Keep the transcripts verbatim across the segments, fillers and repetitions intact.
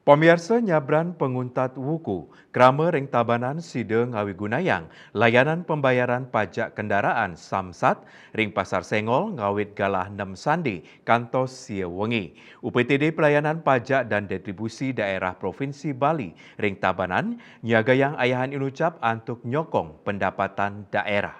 Pamiarsa, nyabran panguntat wuku, krama ring Tabanan sida ngawigunayang layanan pembayaran pajak kendaraan Samsat ring Pasar Senggol ngawit galah nem sandi kantos sia wengi. U P T D Pelayanan Pajak dan Retribusi Daerah Provinsi Bali ring Tabanan nyiagayang ayahan inucap antuk nyokong pendapatan daerah.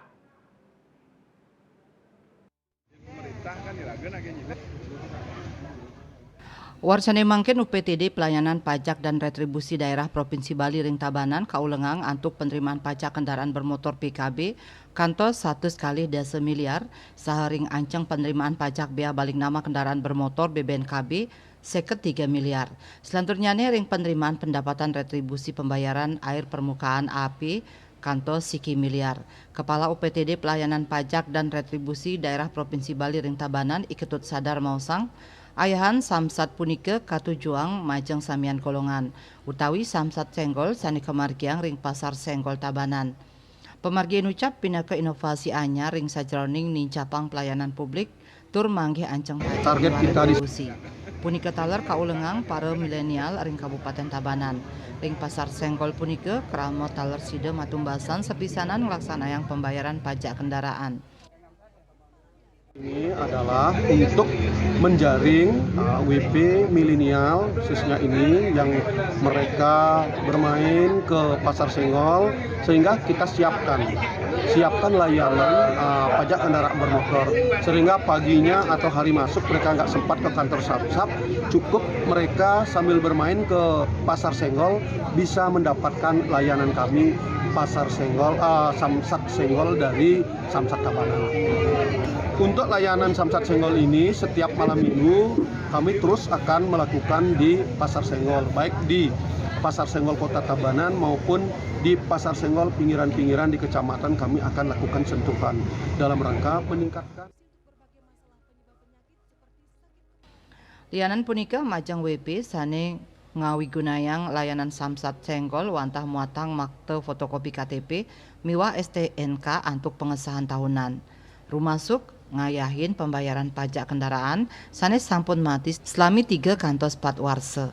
Warsané mangkin U P T D Pelayanan Pajak dan Retribusi Daerah Provinsi Bali ring Tabanan kaulengang antuk penerimaan pajak kendaraan bermotor P K B kantos satus kalih dasa miliar, saha ring anceng penerimaan pajak bea balik nama kendaraan bermotor B B N K B seket tiga miliar. Selanturnyané ring penerimaan pendapatan retribusi pembayaran air permukaan api kantos siki miliar. Kepala U P T D Pelayanan Pajak dan Retribusi Daerah Provinsi Bali ring Tabanan, I Ketut Sadar maosang, ayahan Samsat punika katujuang majeng samian golongan, utawi Samsat Senggol sané kamargiang ring Pasar Senggol Tabanan. Pamargi inucap pinaka inovasi anyar ring sajeroning nincapang pelayanan publik tur manggih anceng pajak. Target miwah kita di retribusi. Punika taler kaulengang para milenial ring Kabupaten Tabanan. Ring Pasar Senggol punika krama taler sida matumbasan sapisanan nglaksanayang pembayaran pajak kendaraan. Ini adalah untuk menjaring uh, W P milenial khususnya ini yang mereka bermain ke Pasar Senggol, sehingga kita siapkan siapkan layanan uh, pajak kendaraan bermotor, sehingga paginya atau hari masuk mereka nggak sempat ke kantor Samsat, cukup mereka sambil bermain ke Pasar Senggol bisa mendapatkan layanan kami Pasar Senggol, uh, Samsat Senggol dari Samsat Tabanan. Untuk layanan Samsat Senggol ini, setiap malam minggu kami terus akan melakukan di Pasar Senggol, baik di Pasar Senggol Kota Tabanan maupun di Pasar Senggol pinggiran-pinggiran di kecamatan, kami akan lakukan sentuhan dalam rangka meningkatkan. Lianan punika, majeng W P sané ngawigunayang layanan Samsat Senggol wantah muatang makta fotokopi K T P miwah S T N K antuk pengesahan tahunan. Rumasuk ngayahin pembayaran pajak kendaraan sané sampun mati salami tiga kantos pat warsa.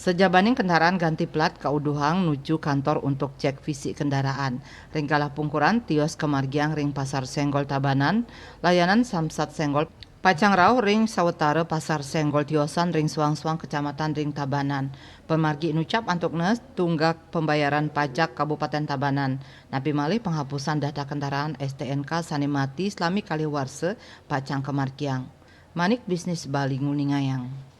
Sajabaning kendaraan ganti plat kauduhang nuju kantor untuk cek fisik kendaraan. Ring galah pungkuran tios kamargiang ring Pasar Senggol Tabanan, layanan Samsat Senggol pacang rauh ring sawatara Pasar Senggol tiosan ring suang-suang kecamatan ring Tabanan. Pamargi inucap antuk nes tunggak pembayaran pajak Kabupaten Tabanan, napi malih penghapusan data kendaraan S T N K sané mati salami kalih warsa pacang kamargiang. Manik Bisnis Bali nguningayang.